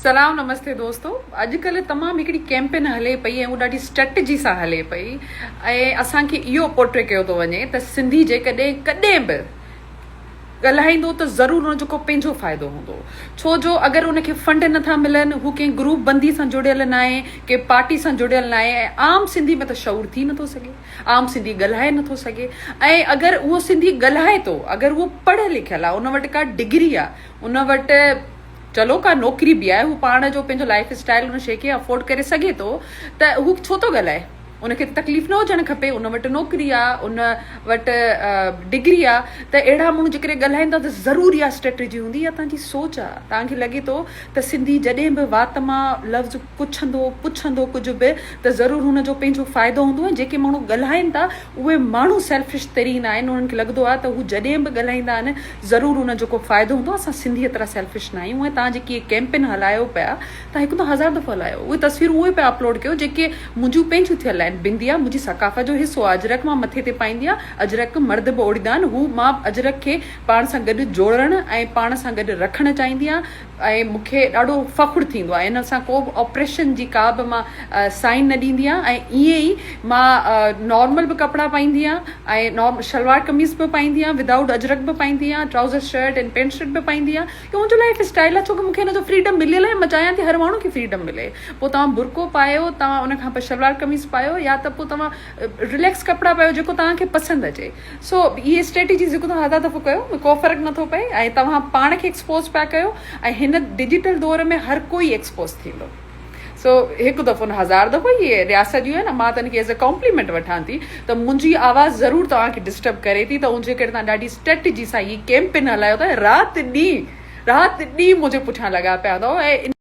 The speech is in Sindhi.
سلام نمستي دوستو اڄ ڪلهه تمام هڪڙي ڪيمپين هلي پئي ۽ اهو ڏاڍي اسٽريٽجي سان هلي پئي ۽ اسان کي اهو پورٽري ڪيو ٿو وڃي ته سنڌي جيڪڏهن ڪڏهن به ڳالهائيندو ته ضرور ان جو ڪو پنهنجو فائدو هوندو ڇو جو اگر ان کي فنڊ نٿا ملن هو ڪنهن گروپ بندي سان جڙيل ناهي ڪنهن پارٽي سان جڙيل ناهي ۽ عام سنڌي ۾ ته شعور ٿي نٿو سگهي عام سنڌي ڳالهائي نٿو سگهي ۽ اگر اهو سنڌي ڳالهائي ٿو اگر اهو پڙهيل لکيل آهي ان وٽ ڪا ڊگري آهي ان وٽ چلو ڪا نوڪري به آهي هو پاڻ جو پنهنجو لائف اسٽائل ان شيء کي افورڊ ڪري سگهي ٿو ته هو ڇو ٿو ڳالهائي ان کي ته تڪليف نه هجڻ کپي ان وٽ نوڪري آ ان وٽ ڊگري آ ته اهڙا ماڻهو جيڪڏهن ڳالهائين ٿا ته ضرور اها اسٽريٽجي هوندي اها توهان جي سوچ آ توهان کي لڳي ٿو ته سنڌي جڏهن به وات مان لفظ ڪڇندو پڇندو ڪجهه به ته ضرور هن جو پنهنجو فائدو هوندو ۽ جيڪي ماڻهو ڳالهائين ٿا اهي ماڻهو سيلفش ترين آهن انهن کي لڳندو آ ته هو جڏهن به ڳالهائيندا آهن ضرور ان جو ڪو فائدو هوندو اسان سنڌي ايترا سيلفش نه آهيون ۽ توهان جيڪي اهي ڪيمپين هلايو پيا توهان هڪ نه هزار دفعو هلايو اهي تصويرون اهي پيا اپلوڊ ڪيو جيڪي منهنجون پنهنجون ٿيل آهن بنديا منهنجي ثقافت جو حصو آهي اجرڪ مان مٿي تي پائيندي آهيان اجرڪ مرد به اوڙيندا آهن هو مان اجرڪ کي پاڻ سان گڏ جوڙڻ ۽ پاڻ سان گڏ رکڻ چاهيندي آهيان ۽ مون کي ڏاڍو فخر ٿيندو آهي ان سان ڪو به آپريشن جي ڪا به مان سائن نه ڏيندي آهيان ۽ ائين ئي مان نارمل به ڪپڙا پائيندي آهيان ۽ نارمل شلوار قميص به پائيندي آهيان ودائوٽ اجرڪ به پائيندي آهيان ٽرائوزر شرٽ ۽ پينٽ شرٽ به پائيندي آهيان اهو منهنجو لائف اسٽائل آهي ڇو ڪه مون کي ان جو فريڊم مليل آهي مان چاهيان ٿي هر ماڻهو کي فريڊم ملي پوء توهان برقعو پايو توهان ان کان پوء شلوار قميص پايو يا ته پوء توهان رليڪس ڪپڙا پايو جيڪو توهان کي پسند اچي سو اهي اسٽريٽجيز جيڪو توهان هزار دفعو ڪيو ڪو فرق نٿو پئي ۽ توهان پاڻ کي ايڪسپوز پيا ڪيو ۽ هن ڊجيٽل دور ۾ هر ڪوئي ايڪسپوز ٿيندو سو هڪ دفعو نه هزار دفعو اهي رياست جون آهن مان ته ان کي ايز اي ڪامپليمينٽ وٺان ٿي ته منهنجي آواز ضرور توهان کي ڊسٽرب ڪري ٿي ته ان جي ڪري توهان ڏاڍي اسٽريٽجي سان هي ڪيمپين هلايو ٿا رات ڏينهن رات ڏينهن منهنجي پٺيان لڳا پيا اٿو ۽.